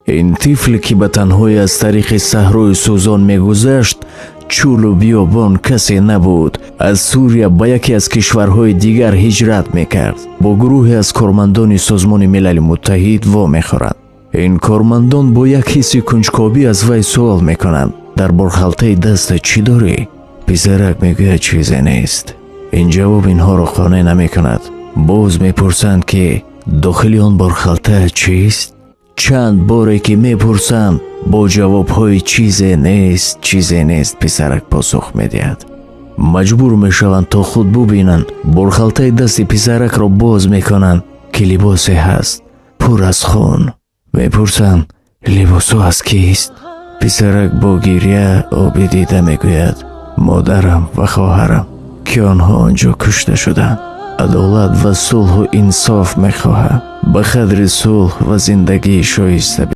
Ин тифле, ки ба танҳоӣ аз тариқи саҳрои сӯзон мегузашт, чӯлу биёбон, касе набуд, аз Сурия ба яке аз кишварҳои дигар ҳиҷрат мекард, бо гурӯҳе аз кормандони Созмони Милали Муттаҳид вомехӯрад. Ин кормандон бо як ҳисси кунҷковӣ аз вай суол мекунанд: «Дар борхалтаи дастат чӣ дорӣ?» Писарак мегӯяд: «Чизе нест». Ин ҷавоб инҳоро қонеъ намекунад. Боз мепурсанд, ки дохили он борхалта чист? Чанд боре ки мепурсанд, бо ҷавобҳои «чизе нест, чизе нест» писарак посух медиҳад. Маҷбур мешаванд, то худ бубинанд. Борхалтаи дасти писаракро боз мекунанд, ки либосе ҳаст пур аз хун. Мепурсанд: «Либосҳо аз кист?» Писарак бо гиря, оби дида мегӯяд: «Модарам ва хоҳарам, ки онҳо он ҷо кушта шуданд». Адолат ва сулҳу инсоф мехоҳад, ба қадри сулҳ ва зиндагии шоиста.